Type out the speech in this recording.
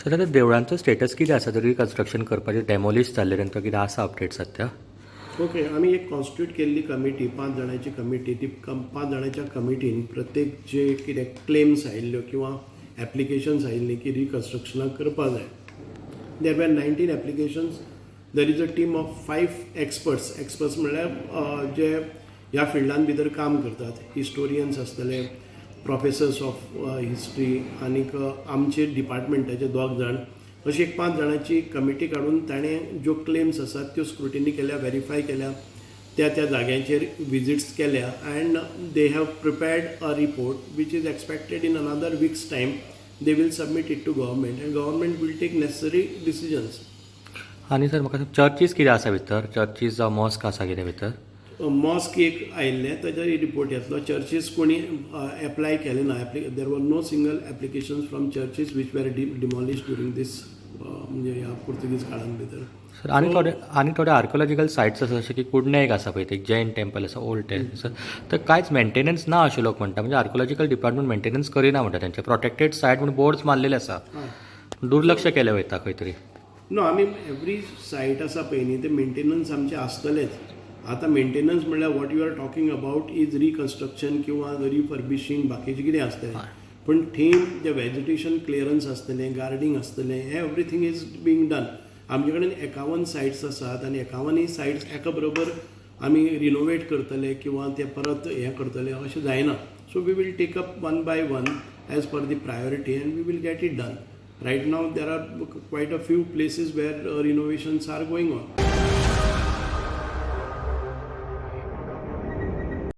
Sir, आतां देवळांचो status कितें आसा? रिकन्स्ट्रक्शन करपाचें, डेमोलिश जाल्लें तेंचो कितें आसा अपडेट सद्या? ओके, आमी एक कॉन्स्टिट्यूट केल्ली कमिटी, 5 जाणांची कमिटी. ती 5 जाणांच्या कमिटीन प्रत्येक जे कितें क्लेम्स आयिल्ल्यो किंवा एप्लिकेशन्स आयिल्लीं की रिकन्स्ट्रक्शनां करपा जाय, there were 19 applications. There is a team of five experts. Experts म्हणल्यार जे ह्या फिल्डान भितर काम करतात, हिस्टोरियन्स आसतले, प्रोफेसर्स ऑफ हिस्ट्री आनीक आमचे डिपार्टमेंटाचे दोग जाण, अशी एक 5 जाणांची कमिटी काडून ताणें ज्यो क्लेम्स आसात त्यो स्क्रुटिनी केल्या, वेरीफाय केल्या, त्या त्या जाग्यांचेर विजिट्स केल्या and they have prepared a report which is expected in another week's time. They will submit it to government and government will take necessary decisions. आनी सर, म्हाका चर्चीस कितें आसा भितर? चर्चीस जावं मॉस्क आसा कितें भितर? मॉस्क एक आयिल्लें, ताजेर रिपोर्ट येतलो. चर्चीस कोणी एप्लाय केले ना. There were no single applications from churches which were demolish during this, म्हणजे ह्या पुर्तुगीज काळान भितर. सर, आनी थोडे आर्किओलॉजिकल सायट्स आसा, जशें की कुडणे एक आसा पळय, ते जैन टेम्पल आसा, ओल्ड टेम्पल, तर कांयच मेंटेनन्स ना अशें लोक म्हणटा. म्हणजे आर्किओलॉजिकल डिपार्टमेंट मेंटेनन्स करिना म्हणटा. तेंचे प्रोटेक्टेड सायट म्हूण बोर्ड्स मारलेले आसा, दुर्लक्ष केलें वयता खंय तरी. नो, आमी एवरी सायट आसा पळय न्ही, ते मेंटेनन्स आमचे आसतलेच. आतां मेंटेनन्स म्हणल्यार what you are talking about is reconstruction किंवा रिफर्बिशींग, बाकीचें कितें आसतलें. पूण थंय जें वेजिटेशन क्लियरन्स आसतलें, गार्डींग आसतलें, हें everything is being done. आमचे कडेन 51 सायट्स आसात आनी एकावनूय सायट्स एका बरोबर आमी रिनोवेट करतले किंवा ते परत हें करतले अशें जायना. So we will take up one by one as per the priority and we will get it done. Right now there are quite a few places where renovations are going on.